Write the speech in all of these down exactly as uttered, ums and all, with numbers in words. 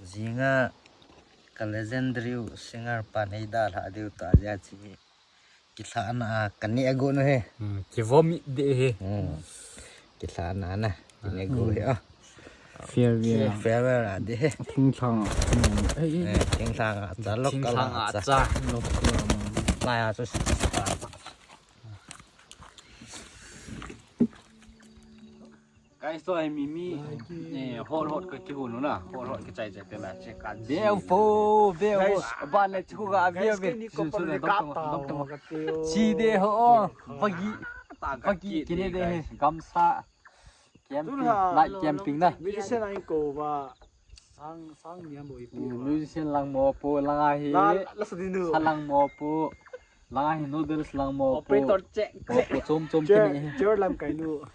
Jinga ka legendary singer pa nei dalha diu ta jia chi. Kilhana a ka neh gon u hi. Hmm, ki vomit de hi. Hmm. Kilhana na. Ki neh gon u hi a. Farewell. Farewell a de hi. Thingthang. Eh, thingthang a cha, local a cha. Lai a chu. Guys, to ai mi mi, eh, hot hot ka kihun u na, hot hot ka chai chai te na, che kan. Veu fo, veu. Guys, ba le chu ga veu ve. Guys, kei ni ko pa le ka ta. Chi de ho. Vagi. Vagi kine de he. Gamsa. Camping, night camping na. Musician ang ko ba. Sang, sang niya mo ipi. Musician lang mo po, lang ahi. La, la sa dinu. Sa lang mo po. Lang ahi noodles lang mo po. Operator check. Mo po, chom, chom, chair, kini. Chair lam kainu.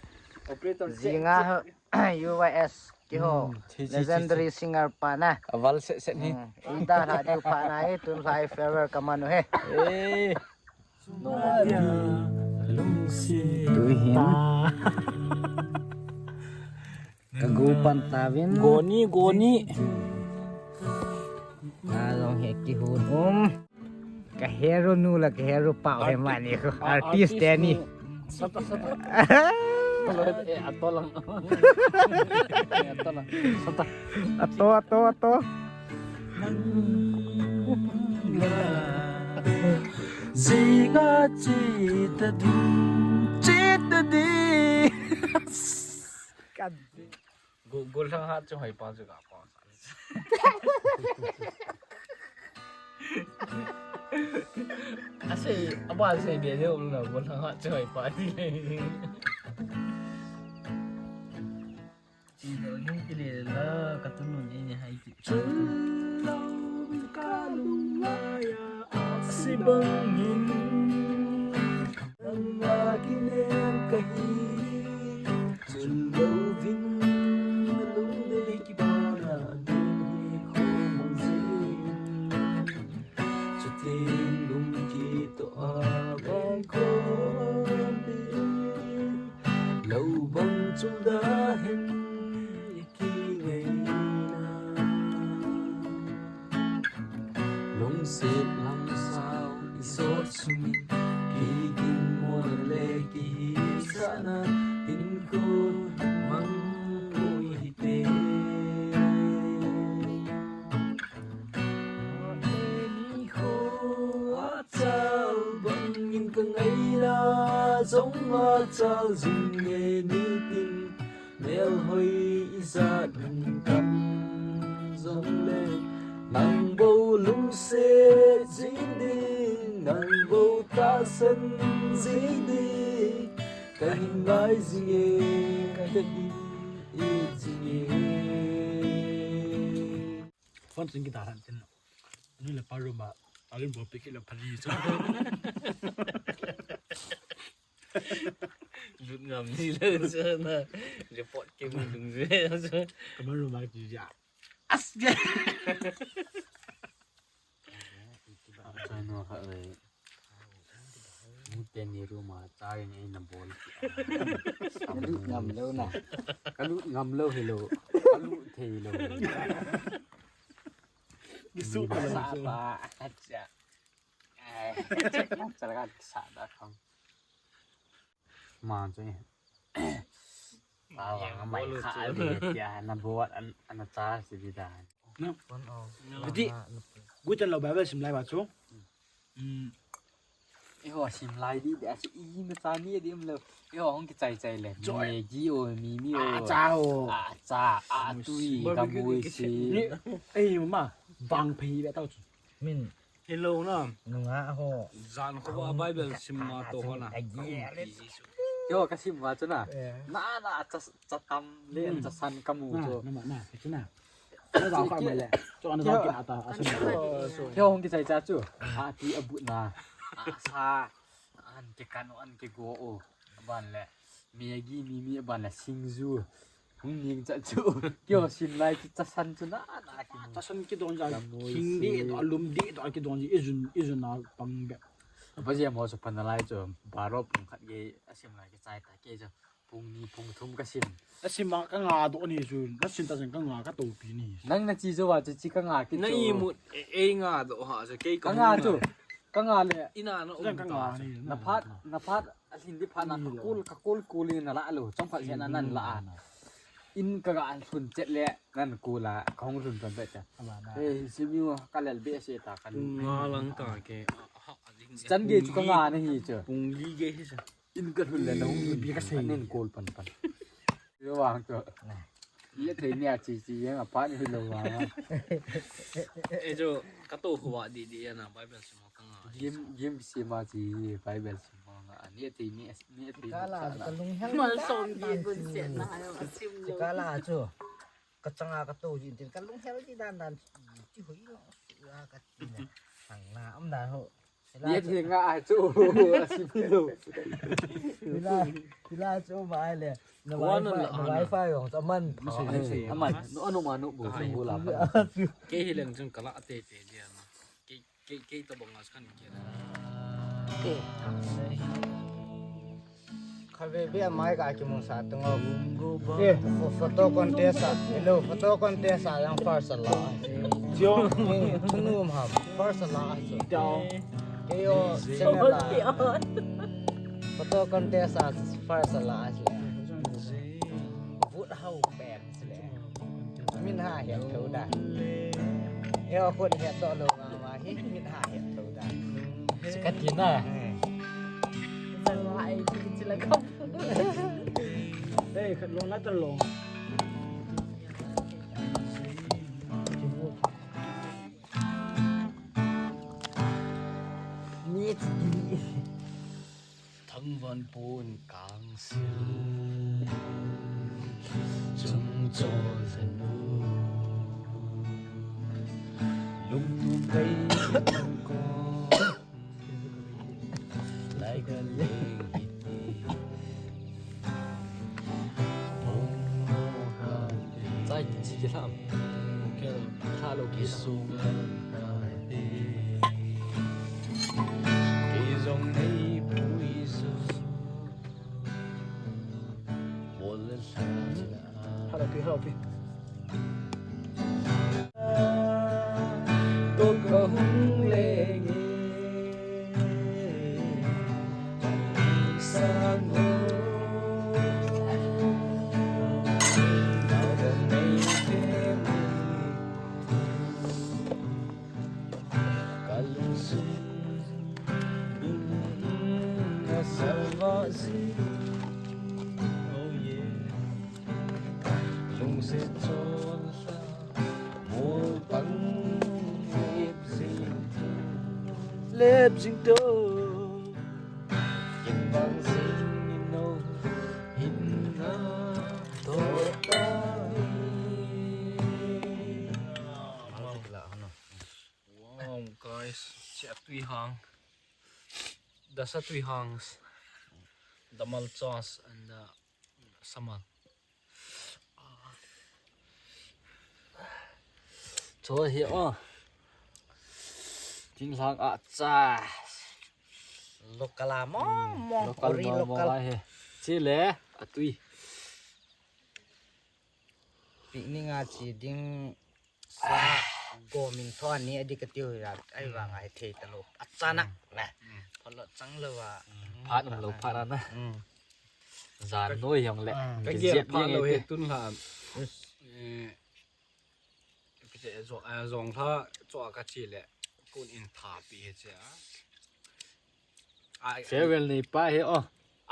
Operator check. Jinga, U Y S, kiho. Hmm, chi, chi, chi, legendary chi. Singer pa na. Aval set, set ni. Hmm, ida la diu pa na, eh, tun lai farewell ka man u hi. Eh. Tuhin. Ka go pan tauvin. Goni, goni. Ka long he kihun um. Ka hero nu la ka hero pa he mani ko. Artist te ni. Sata, sata. Eh, ato lang. Eh, ato lang. Sata. Ato, ato, ato. Nang la. Jinga chita ding, chita ding. Kan. Gu-, gulhang hat chu hoi pa chu ka pa. Asei, aba sei be le um na gulhang hat chu hoi pa ti le. Chi do ni ki le la ka tu nun ni ni hai ti. Chun lo ka lung la ya a si bang in. Nang a kinem ka hi, chun louvin, na lungdei kibana, ding hi khomang jin. Chutin lung kitoh a veng khom pin, lou bang chul da hen, i kingaina. Lungset lam sao i sot sungin, kigin mo le kihisahna, hinkho mang ui hite. Ni kho achal bangin ka ngaina, jong achal jing e nitin. Melhoi ijat hung tam jongle, nang bou lungset jing ding, nang bou tahsan jing ding, ka hin ngai jing e, ka hin it jing e. Phone sing kita han tin. Ni le pa room a, alin bo piki le pali so. Lut ngam ni le so na. Report ke mun dung je so. Kamar room a ki ja. As je. Chai no kha le. Mute ni room a chai ni na bol. Kalut ngam lou na. Kalut ngam lou hello. Kalut thei lou. Gisu pa sa pa, acha. Ai, check na chala ka sa da kham. Ma chu. Pa wa nga mai kha a le tia na bo an, an cha si di da. Na. Di. Gutan lo Bible sim lai ba chu. Um, Eiho sim lai di de, asi i ma cha ni di um lo. Eiho hung kichai chai le. Joy. Maggi o, mi mi o. A cha o. A cha, a tui, ka mui si. Ni, ei ma, bang phei be tau chu. Min. Hello na. Nunga ho. Jan kho ba Bible sim ma to ho na. Eiho ka sim ma chu na. Na na cha, cha tam le, cha san ka mu chu. Na, na, na, chu na. Kei hung kichai cha chu. A ti a but na. A sa. An ke kan o, an ke go o. Aban le. Maggi, mi mi aban le singju. Hung ning cha chu. Kei sim lai chu cha san chu na na ki. Cha san kidon ja. Hing di do lum di do kidon ji ijun ijun a pang be. Ba je mo chu pan lai chu. Baro pung khat ge a sim lai kichai ta ke chu. Pung ni pung thum ka sim. Na sim a ka nga doh ni chu. Na sim ta chen ka nga ka topi ni. Nang na chi jo wa chu chi ka nga ki chu. Na imut ei nga doh ha chu kei ka nga chu. Ka nga le. Ina na um ta. Na phat na phat a lhin di phat na ka kul ka kul kul ni na la lo. Chom khat se na nan la a. In ka ga lhun chet le nan kul a ka hung lhun ton pe cha. Ei simi wa ka lel be se ta ka. Nga lang ta ke. Chan ge chu ka nga na hi chu. Pung li ge hi sa. In ka lhun le na hung lhun pi ka sei. Nen kol pan pan. Yo wang to. Ye thei nia chi chi yang a pan hi lo wa. E jo ka to huwa di di ya na Bible sima ka nga. Gim gim sima chi Bible sima nga. Ni thei ni ni thei. Ka la ka lung hel. Mal som di bun se na ha yo asim lo. Ka la chu. Ka changa ka to jin tin ka lung hel di dan dan. Chi hui lo. Ka ti na. Sang na am dan ho. Ye thei nga a chu a si pi lo. Hila hila chu ba ai le. Na wifi na wifi yong ta man. Aman no anu ma no bu bu la pa. Ke hi leng chung kala te te dia. Ke ke ke ta bang as kan ke. Ke. Khatvei beh a mai ka kimang sa tung o. Eh, pho- photo contest a. Hello, photo contest a yang first a la. Sio. Eh, thunu um ham. First a la a so. Dao. Kei o channel a. Photo contest a first a la a so. Vote hao pen sile. Min ha hiat tho da. Eo khut hiat to lo ma ma hi min ha hiat tho da. Sika tina. Zalwa ai ki chila kam. Dei khat lo na ta lo. Ni ti. Thangvan pon kangsil chung chol thanu lungtum bei ko lai ka leng iti. Chai chi chi tham. Kha lo ki sung. Hello, hello. Lep jing to. Kin bang jing no. Hin na to ta. Wow, guys, chi a tui hang. Dasa tui hangs. The malchas and the samal. Cho hi o. Tin lang a cha. Local a mong mong. Local mong mong a he. Chi le a tui. Picnic a chi ding sa go min tho ani adi ka tiu ya ai vang ai thei ta lo. A cha nak na. Pha lo chang lo wa. Phat um lo phat na. Jan noi jong le. Ka gel pha lo he tun la. Eh, zong la cho ka chi le. Kun in tha pi he che a. Farewell nei pa he o.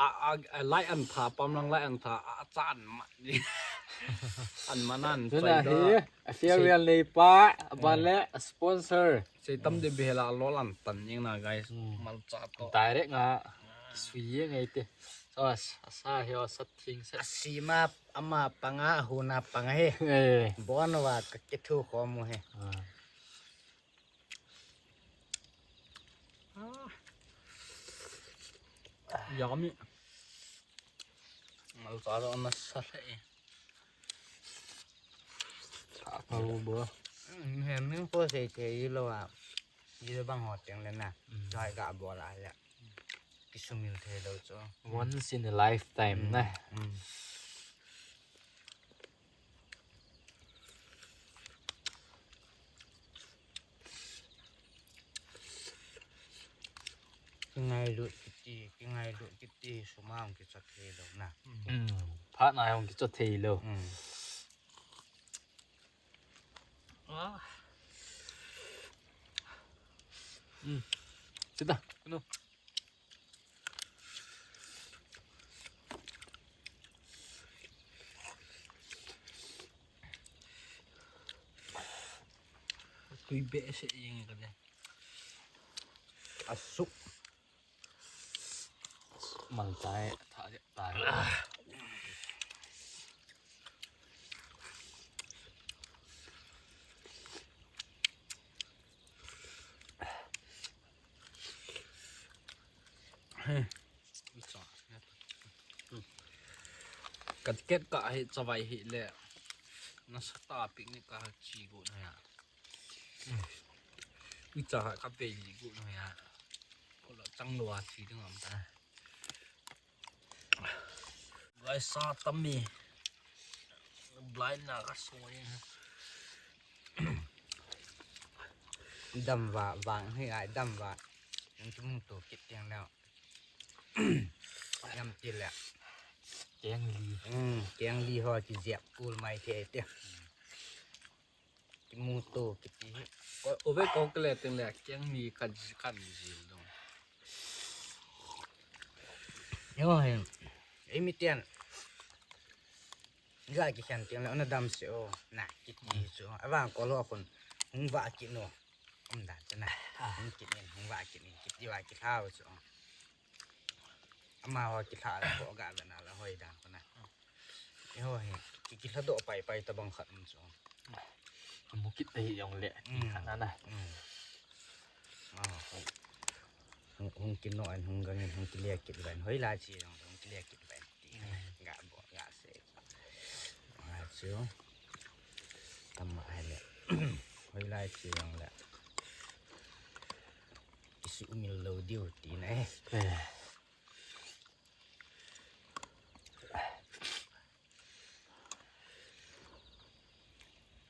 A a lai an tha pam lang lai an tha a chan ma ni. An manan. Tuna he a farewell nei pa ban le sponsor. Sei tam de behela lo lan tan ning na guys. Malcha to. Direct nga sui ye ngai te. So asa he o sat thing sat. Asima ama panga huna panga he. Eh. Bon wa ka kithu khomu he. Yummy. Malcha to na sa he. Aparu bo. Hem ni ko sei te yi lo a. Yi lo bang ho teng le na. Chai ka bo la le. Sumil thei lou chu. Once in a lifetime na. Kingailut kiti, kingailut kiti, sum a hung kichoi thei lou na. Phat na hung kichoi thei lou. Ah. Sita, no. Tui behseh jeng ka de. Asuk. Maltai, tha de, ta de. Ka ticket ka hi chavai hi le. Nasa ta picnic ka chi go na ya. Ui cha ha ka pe li go na ya. Ko la chang lo a chi ding am ta. Guys, sa tam mi. Blind na ka so ni. Dam va, vang hi ai dam va. Nang tum tu kit tiang leo. Yam ti le. Keng li. Hmm, keng li ho ki ziak kul mai thei te. Kimu to kiti hi. Ko, ove ko kele teng le keng ni kan ji, kan ji lo. Yo he. Ei mi tian. Ga ki khen teng le ona dam se o. Na kiti chu. Avang ko lo khun. Hung va ki no. Um da chu na. Hung ki ni, hung va ki ni. Kiti va ki thau chu. Ama ho kilha ko ga ga na la hoi dan ko na. E ho hi ki, kilha do pai pai ta bang khat um chu. Mu kit ta hi jong le, khat na na. Ah, hung, hung, hung kino an hung gang in hung kile kit ban. Hoi la chi jong hung kile kit ban. Ti ga bo ga se. Ah, chu. Tam ma hai le. Hoi la chi jong le. Kisu umil lo diu ti na e.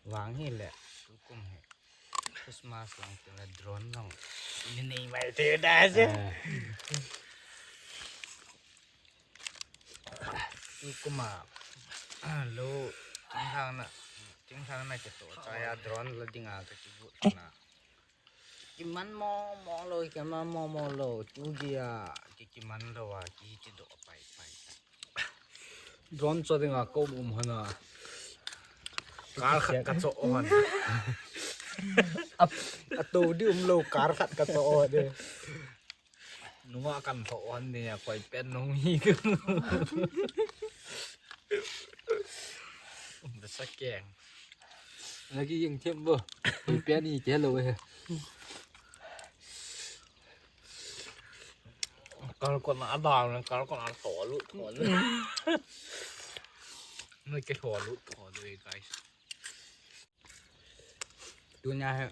Vang hi le, tukum hi. Christmas lang ti le drone lang. Ini nei mai te da se. Tukum a, lo, ting thang na, ting thang na ke to, chaya drone la ding a ka ki bu na. Kiman mo mo lo, kiman mo mo lo. Tu dia ki kiman lo a ki ti do pai pai. Drone cho dinga ko um hana. Kar khat ka cho hon. A to di um lo kar khat ka cho de. Nunga kan tho hon ni a koi pen nung hi. Da sakeng. Lagi yang them bo. Koi pen ni te lo he. Kal ko na da na kal ko na tho lu tho lu. Noi ke tho lu tho lu guys. Tunia he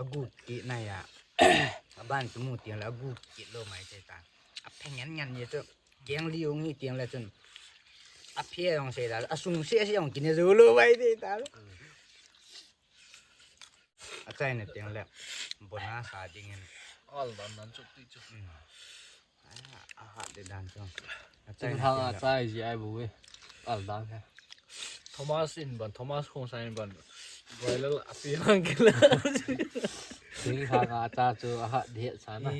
agu ki na ya. Aban tu mu tiang la agu ki lo mai te ta. Aphe ngan ngan ye tu. Kiang li ung ni tiang la chun. Aphe ong se da. Asung se se ong ki ne zo lo mai te ta. Achai na tiang le. Bona sa ding in. Al dan dan chu ti chu. Aha, de dan chu. Achai na tiang le. Achai ji ai bu we. Al dan he. Thomas in ban, Thomas Khongsai in ban. Broiler api hang kila. Ting hang acha chu aha de sana.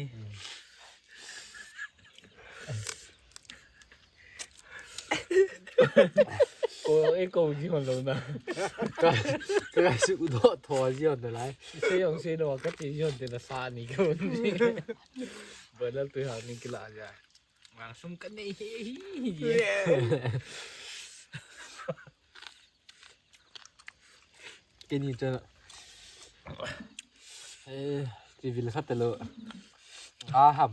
Ko e ko ji hon lo na. Ka ka su do tho ji hon lai. Se yong se no ka ti ji hon te na sa ni ko. Broiler tu ha ni kila ja. Vang sum ka nei he hi. Kini chu. Eh, ti vil khat lo. A ham.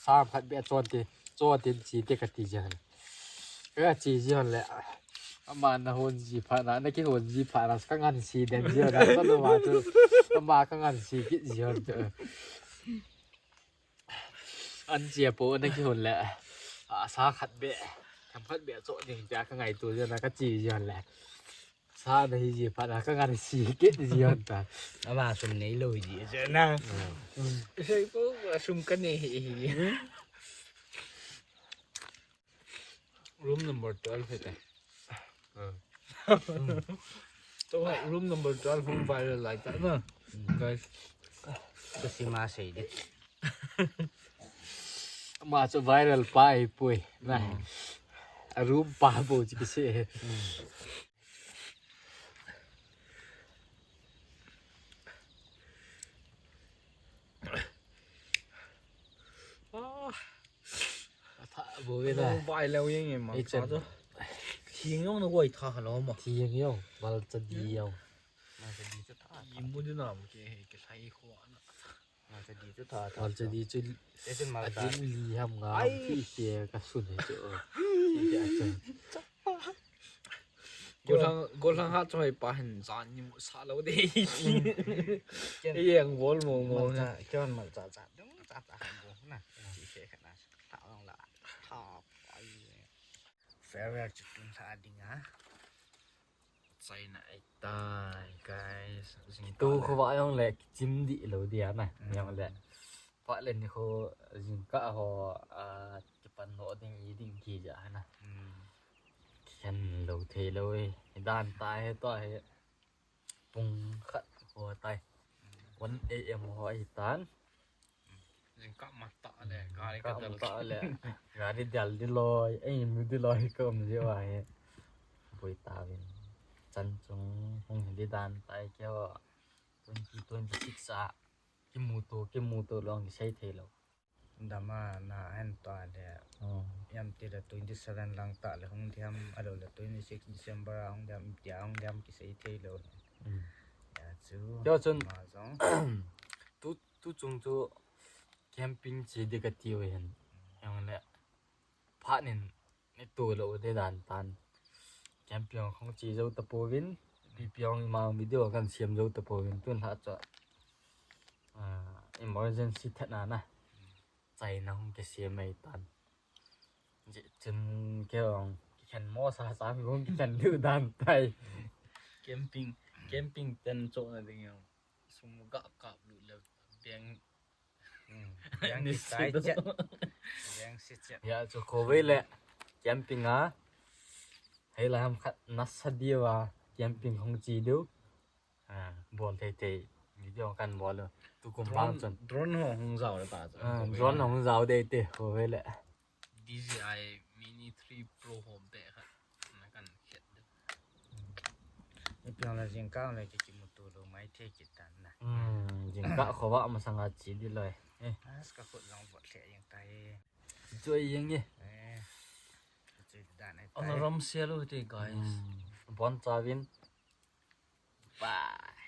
Sam khat be chon te. Chon te chi te ka ti jan. Ka chi jan le. Ama na hon ji pha na, na ki hon ji pha na, ka ngan si den ji na, ka lo ma tu. Ama ka ngan si ki ji hon tu. An chia po na kihon le. A sa khat be. Tham khat be cho ding tia ka ngaito jia na ka chi jia le. Sa na hi ji phat na ka ngan si ke ji hon ta. Ama sum nei lou hi ji jia na. Sei po sum ka nei hi hi. Room number twelve hi ta. To room number twelve hung viral lai ta na. Guys. Kasi ma sei di. Ama chu viral pa hi pui. Na. A room pa bo chi kisi. Ah. A tha bo ve da. Vai leu yeng e ma. Ei cha chen. To. Thing yong na goi tha lo ma. Thing yong, val cha di yong. Ma cha di cha tha. Imu di nam ke he ke sai kho na. Malcha di chu tha, tha. Malcha di chu. Ading li ham nga ham ti te ka sun he chu. Golang, golang ha choi pa hin jan ni mu sa lo de. Yeng bol mo mo. Malcha, kyon malcha cha. Dung cha cha mo na. Ti se kana. Tha long la. Tha. Farewell chu tun tha ding a. China ai tai, guys. Jing tu kho va yong le chim di lo dia na. Yong le. Pa le ni kho jing ka ho a kipan lo ding i ding ki ja na. Khen lo thei lo e. Dan tai he to he. Pung khat ho tai. One A M ho ai tan. Jingkah mata le, gari ka dal ta le. Gari dal di loi, ei mu di loi ka um je wa he. Boi ta vin. Chan chung hung hin di dan tai keo. Twenty twenty-six a. Kimu to, kimu to long kisei thei lo. Dama na hen ta le. Yam ti le twenty-seven lang ta le hung diam, alo le twenty-six December a hung diam, tia hung diam kisei thei lo. Ya chu. Keo chun. Ma jong. Tu Tu chung chu camping chi di ka ti u hin. Yong le phat nin ni tu lo de dan tan. Camping khong chi zo ta po vin. Pi piong ma video kan siam zo ta po vin tun ha cha. Ah, emergency that na na. China hung ke siam mai tan. Ji chin ke ong ki khen mo sa sa mi hung ki khen lu dan tai. Camping, camping ten cho na ding yong. Sum ga kap lu le beng. Beng ni si tai chet. Beng si chet. Ya, chu kho ve le camping a. Hei la ham khat na sa dia va camping hong chi du. Ah, bol thei thei. Video kan bol lo. Tu kum bang chun. Drone ho hong zau le ta. Ah, drone hong zau de te kho ve le. D J I Mini three Pro ho be khat. Na kan khet de. Ni piang la jing kang le ki ki mutu lo mai the ki tan na. Hmm, jing ka kho va ma sanga chi di loi. Eh. As ka khut long bot le jing tai. Joy jing e. Eh. Chi dan ai. On rom sia lo te guys. Hmm. Bon cha vin. Bye.